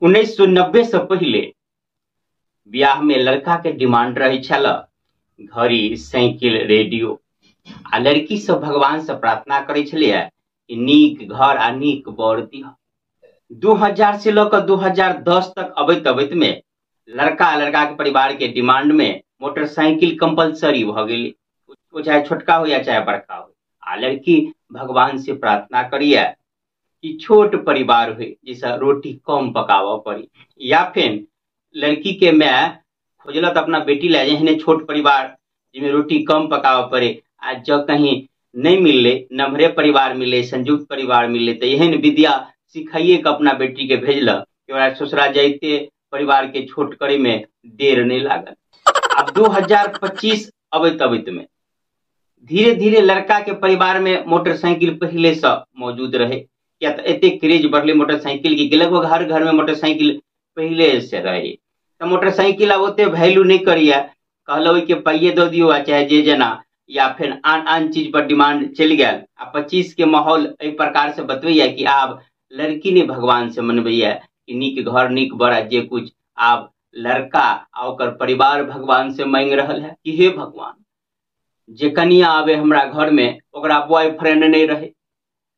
1990 से पहिले बियाह में लड़का के डिमांड रहे छल घड़ी, साइकिल, रेडियो, आ लड़की सब भगवान से प्रार्थना करे छलिए कि नीक घर आ नीक बर दिह। 2000 से लऽ कऽ 2010 तक अबैत अबैत में लड़का लड़का के परिवार के डिमांड में मोटरसाइकिल कंपलसरी भऽ गेलै, ओ चाहे छोटका हो या चाहे बड़का हो। आ लड़की भगवान से प्रार्थना करिए कि छोट परिवार हो जिसे रोटी कम पकाबऽ पड़ी, या फिर लड़की के my खोजलक अपना बेटी ला एहने छोट परिवार जिसमें रोटी कम पकाबऽ पड़े, आ जब कहीं नहीं मिलले, नम्हरे परिवार मिले, संयुक्त परिवार मिलले, तो एहन विद्या सिखाइए के अपना बेटी के भेजलक कि ओकरा ससुरा जाइते परिवार के छोट करे में देर नहीं लागल। अब 2025 अबैत अबैत में धीरे धीरे लड़का के परिवार में मोटरसाइकिल पहले से मौजूद रहे, किया तो एते क्रेज बढ़ले मोटरसाइकिल की लगभग हर घर में मोटरसाइकिल पहले से रहे। तो मोटरसाइकिल अब ओते वैल्यू नहीं करिए, कहलो के पाइये दऽ दियौ आ चाहे जे जेना, या फिर आन आन चीज पर डिमांड चलि गेल। आ 25 के माहौल एहि प्रकार से बतबैया कि आब लड़की ने भगवान से मनबैया कि नीक घर नीक बड़ा जे कुछ, आब लड़का आ ओकर परिवार भगवान से मांगि रहल है कि हे भगवान, जे कनिया आबे हमरा घर में ओकरा बॉयफ्रेंड नहीं रहे,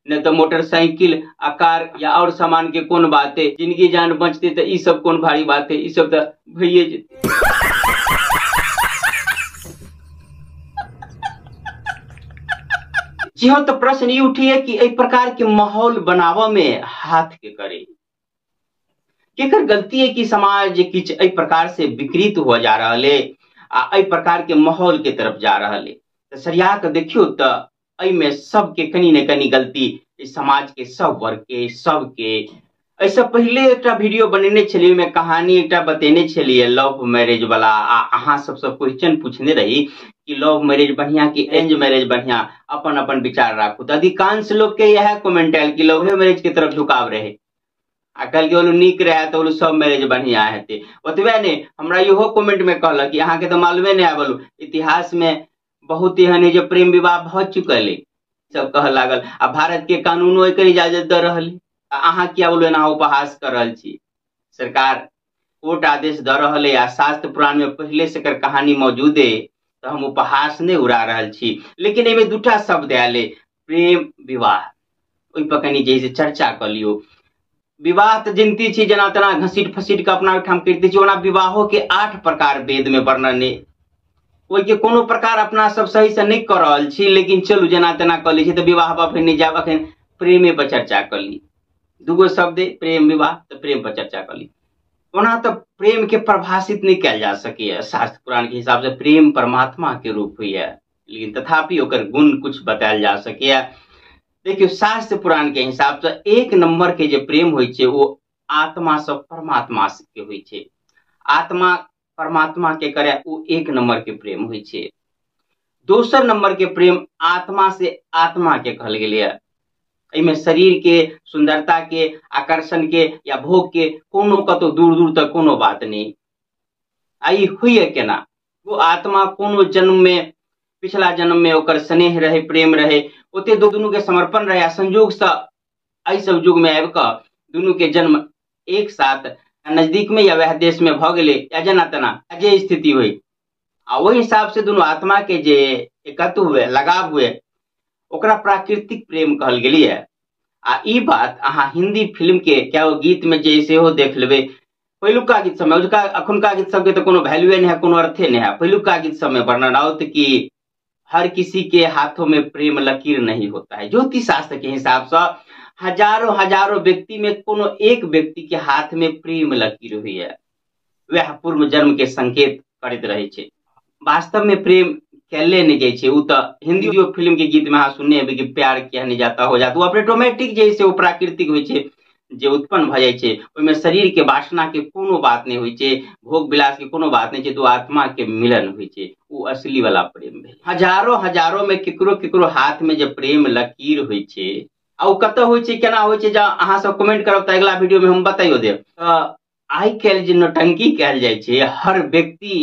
नहीं तो मोटरसाइकिल आ कार या और सामान के कोन बात है, जिंदगी जान बचते तो ई सब कोन भारी बात है, ई सब तो भइए जेतै। जी हाँ, तो प्रश्न ये उठी है कि एहि प्रकार के माहौल बनाबऽ में हाथ के करे, केकर गलती है कि समाज किछु एहि प्रकार से विकृत हुआ जा रहल है आ एहि प्रकार के माहौल के तरफ जा रहल है। तो सरिया के देखियो तो एहिमे सबके कनी ने कनी गलती, समाज के सब वर्ग के सबके। एहिसँ पहिले एकटा वीडियो बनेने छलियै, ओहिमे कहानी एकटा बतेने छलियै लव मैरिज वाला, आ अहाँ सबसँ क्वेश्चन पूछने रही कि लव मैरिज बढ़िया कि अरेंज मैरिज बढ़िया, अपन अपन विचार राखू। तो अधिकांश लोग के इएह कमेंट आयल कि लव मैरिज के तरफ झुकाव रहे, आ कहलकै बोलू नीक रहे तो बोलू सब मैरिज बढ़िया हेतै। ओतबे नहि, हमरा इहो कमेंट में कहलक कि अहाँके तऽ मालूमे नहि है, बोलू इतिहास में बहुत एहन है जे प्रेम विवाह भऽ चुकल है, सब कहऽ लागल। आ भारत के कानूनो एकर इजाजत दऽ रहल है, अहाँ किया बोलू एना उपहास कर रहल छी। सरकार कोर्ट आदेश दऽ रहल है आ शास्त्र पुराण में पहिले से एकर कहानी मौजूद है, तऽ हम उपहास नहि उड़ा रहल छी। लेकिन एहिमे दूटा शब्द आयल है, प्रेम विवाह, ओहि पर कनि जे से चर्चा कऽ लियौ। विवाह तऽ जिनती छी जेना तेना घसीट फसीट के अपना ओहिठाम करिते छी, ओना विवाहो के 8 प्रकार वेद में वर्णन है, ओहिके कोनो प्रकार अपना सब सही से नहि कऽ रहल छी, लेकिन चलू जेना तेना कऽ लै छी। तऽ विवाह पर फेर नहि जायब, अखन प्रेमे पर चर्चा कऽ ली। दूगो शब्द है, प्रेम विवाह, तऽ प्रेम पर चर्चा कऽ ली। ओना तऽ प्रेम के परिभाषित नहि कयल जा सकैए, शास्त्र पुराण के हिसाब से प्रेम परमात्मा के रूप होइए, लेकिन तथापि ओकर गुण कुछ बतायल जा सकैए। देखियौ शास्त्र पुराण के हिसाब से 1 नंबर के जे प्रेम होइ छै ओ आत्मा से परमात्मा के होइ छै। आत्मा परमात्मा के करे ओ 1 नंबर के प्रेम होइ छै। दोसर नंबर के प्रेम आत्मा से आत्मा के कहल गेलैए। एहिमे शरीर के सुंदरता के आकर्षण के या भोग के कोनो कतौ दूर दूर तक कोनो बात नहीं। आ ई होइए केना, ओ आत्मा कोनो जन्म में, पिछला जन्म में ओकर स्नेह रहे, प्रेम रहे, ओते दुनू के समर्पण रहे, आ संयोग से एहि सब युग में आबि कऽ दुनू के जन्म एक साथ नजदीक में या वएह देश में भऽ गेलै या जेना तेना जे स्थिति हुई, आ ओहि हिसाब से दुनू आत्मा के जे एकत्व हुए, लगाव हुए, ओकरा प्राकृतिक प्रेम कहल गेलैए। आ ई बात अहाँ हिंदी फिल्म के क्या गीत में जे सेहो देख लेबै, पहिलुका गीत सबमे, अजुका अखुनका गीत सबके तऽ कोनो वैल्यूए नहि है, कोनो अर्थे नहि है। पहिलुका गीत सबमे वर्णन आओत कि हर किसी के हाथों में प्रेम लकीर नहीं होता है। ज्योतिष शास्त्र के हिसाब से हजारों हजारों व्यक्ति में कोनो एक व्यक्ति के हाथ में प्रेम लकीर हुई है, वह पूर्व जन्म के संकेत करैत रहे छै। वास्तव में प्रेम कैले नहीं जाइ छै, उ तऽ हिंदी फिल्म के गीत में अहाँ सुनने हेबै कि प्यार किया नहीं जाता हो जाता, वो ऑटोमेटिक जे छै ओ प्राकृतिक होइ छै जे उत्पन्न भऽ जाइ छै। ओहिमे शरीर के वासना के कोनो बात नहि होइ छै, भोग विलास के कोनो बात नहि छै, दू आत्मा के मिलन होइ छै, ओ असली वाला प्रेम भेल। हजारों हजारों में केकरो केकरो हाथ में जे प्रेम लकीर होइ छै, आ ओ कतऽ होइ छै केना होइ छै, जँ अहाँ सब कमेंट करब तऽ अगिला वीडियो में हम बताइयो देब। तऽ आइ काल्हि जे नौटंकी कयल जाइ छै, हर व्यक्ति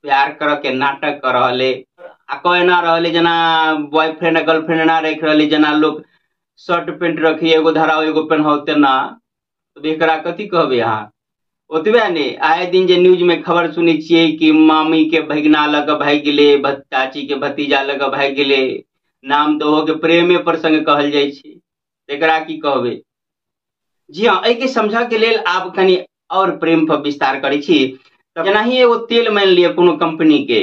प्यार करऽ के नाटक कऽ रहल है, आ कऽ एना रहल है जेना बॉयफ्रेंड आ गर्लफ्रेंड एना राखि रहल है जेना लोक शर्ट पेंट रखी, एगो धराओ एगो पेन्हाओ तेना। तऽ एकरा कथी कहबै अहाँ? ओतबे नहि, आए दिन जे न्यूज में खबर सुनै छियै कि मामी के भगिना लऽ कऽ भागि गेलै, चाची के भतीजा लऽ कऽ भागि गेलै, नाम तऽ ओहो के प्रेमे प्रसंग कहल जाइ छै, एकरा की कहबै? जी हाँ, एहिके समझऽ के लेल आब कनि आओर प्रेम पर विस्तार करै छी। तऽ जेनाही एगो तेल मानि लिअ कोनो कंपनी के,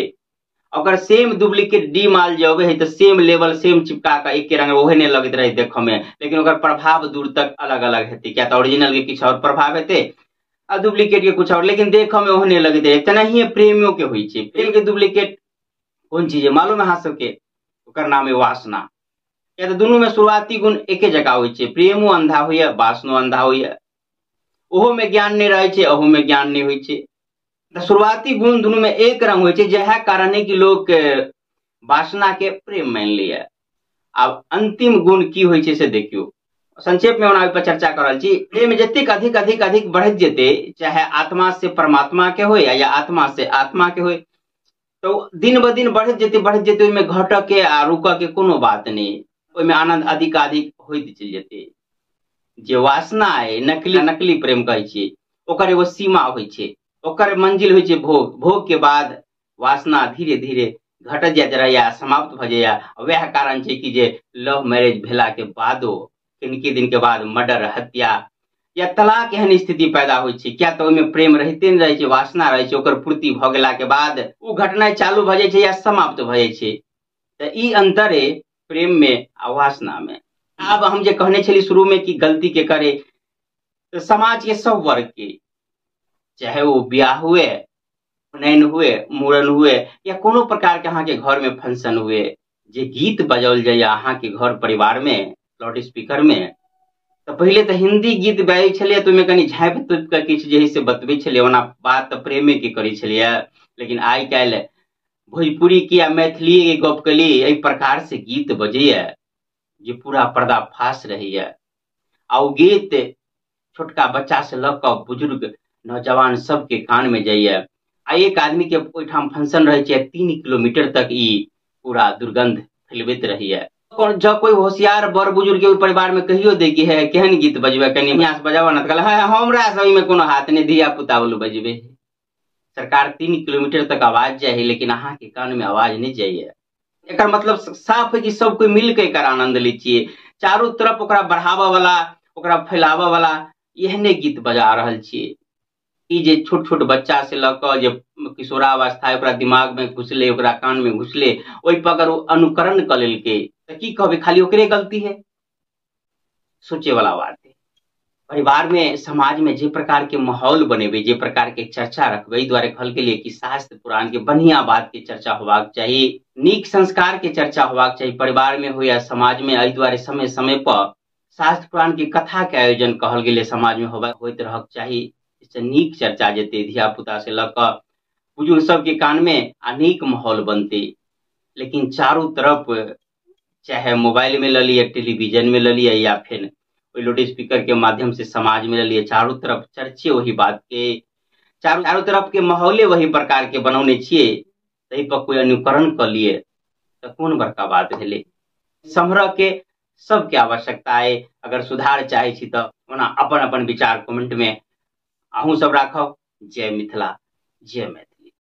ओकर सेम डुप्लीकेट डी माल जे अबै है तऽ सेम लेवल सेम चिपका कऽ एके रंग ओहने लगैत रहै देखऽ में, लेकिन ओकर प्रभाव दूर तक अलग अलग हेतै, किया तऽ ओरिजिनल के किछु आओर प्रभाव हेतै आ डुप्लीकेट के कुछ आओर, लेकिन देखऽ में ओहने लगैत रहै। तेनाहिए प्रेमो के होइ छै। प्रेम के डुप्लीकेट कोन चीज है मालूम है अहाँ सबके? ओकर नाम है वासना। किया तऽ दुनू में शुरुआती गुण एके जगह होइ छै, प्रेमो अंधा होइए, वासनो अंधा होइए, ओहो में ज्ञान नहि रहै छै, ओहो में ज्ञान नहि होइ छै। तऽ शुरुआती गुण दुनू में एक रंग होइ छै, जएह कारण है कि लोक वासना के प्रेम मानि लैए। आब अंतिम गुण की होइ छै से देखियौ, संक्षेप में ओना ओहि पर चर्चा कर रहल छी। प्रेम जतेक अधिक अधिक अधिक बढ़ैत जेतै, चाहे आत्मा से परमात्मा के होय या आत्मा से आत्मा के होय, तो दिन ब दिन बढ़ैत जेतै बढ़ैत जेतै, ओहिमे घटऽ के आ रुकऽ के कोनो बात नहि, ओहिमे आनंद अधिक अधिक होइत चलि जेतै। जे वासना अइ, नकली नकली प्रेम कहै छियै, ओकर एगो सीमा होइ छै, ओकर मंजिल होइ छै भोग। भोग के बाद वासना धीरे धीरे घटत जाइत रहैया, समाप्त भऽ जाइया। वएह कारण छै कि जे लव मैरिज भेला के बादो कनिके दिन के बाद मर्डर, हत्या या तलाक एहन स्थिति पैदा होइ छै, किया तऽ ओहिमे प्रेम रहिते नहि रहै छै, वासना रहै छै। ओकर पूर्ति भऽ गेला के बाद ओ घटना चालू भऽ जाइ छै या समाप्त भऽ जाइ छै। तऽ ई अंतर है प्रेम में आ वासना में। आब हम जे कहने छली शुरू में कि गलती के करे, तऽ समाज के सब वर्ग के, चाहे वो ब्याह हुए, उपनयन हुए, मूड़न हुए या कोनो प्रकार के अहाँके घर में फंक्शन हुए, जे गीत बजाओल जाइए अहाँके घर परिवार में लाउड स्पीकर में, तऽ पहिले तऽ हिंदी गीत बाजै छलियै तऽ ओहिमे कनि झाँपि तोपि कऽ किछु जे है से बतबै छलियै, ओना बात तऽ प्रेमे के करै छलियै। लेकिन आइ काल्हि भोजपुरी की या मैथिलीए के गप कली, एहि प्रकार से गीत बजैए जे पूरा पर्दाफाश रहैए, आ ओ गीत छोटका बच्चा से लऽ कऽ बुजुर्ग नौजवान सबके कान में जाइए। आ एक आदमी के ओहिठाम फंक्शन रहै छै, 3 किलोमीटर तक ई पूरा दुर्गंध फैलबैत रहैए। जँ कोई होशियार बड़ बुजुर्ग के ओहि परिवार में कहियो दे कि हे केहन गीत बजबै, कनि बढ़िआँ से बजाबऽ ने, तऽ कहल हे हमरा सब एहिमे कोनो हाथ नहि, धिया पुता बोलू बजबै। सरकार 3 किलोमीटर तक आवाज जाइ है, लेकिन अहाँके कान में आवाज नहि जाइए। एकर मतलब साफ है कि सब कोई मिल के एकर आनंद लै छियै। चारू तरफ ओकरा बढ़ाबऽ वाला, ओकरा फैलाबऽ वाला एहने गीत बजा रहल छियै। ई जे छोट छोट बच्चा से लऽ कऽ जे किशोरावस्था है, ओकरा दिमाग में घुसले, ओकरा कान में घुसले, ओहि पर अगर ओ अनुकरण कऽ लेलकै तऽ की कहबै, खाली ओकरे गलती है? सोचे वाला बात है। परिवार में, समाज में जे प्रकार के माहौल बनेबै, जे प्रकार के चर्चा रखबै, एहि दुआरे कहल गेलै कि शास्त्र पुराण के बढ़िया बात के चर्चा होबाक चाही, नीक संस्कार के चर्चा होबाक चाही, परिवार में हो या समाज में। एहि दुआरे समय समय पर शास्त्र पुराण के कथा के आयोजन कहल गेलै समाज में होइत रहक चाही। एहिसँ नीक चर्चा जेतै धिया पुता से लऽ कऽ बुजुर्ग सबके कान में, आ नीक माहौल बनतै। लेकिन चारू तरफ चाहे मोबाइल में लऽ लिअ, टेलीविजन में लऽ लिअ, या फेर ओहि लाउड स्पीकर के माध्यम से समाज में लऽ लिअ, चारू तरफ चर्चे वही बात के, चारू तरफ के माहौले वही प्रकार के बनौने छियै, ताहि पर कोई अनुकरण कऽ लिए तऽ कोन बड़का बात भेलै। सम्हरऽ के सबके आवश्यकता है। अगर सुधार चाहै छी तऽ ओना अपन अपन विचार कमेंट में अहूँ सब राखब। जय मिथिला, जय मैथिली।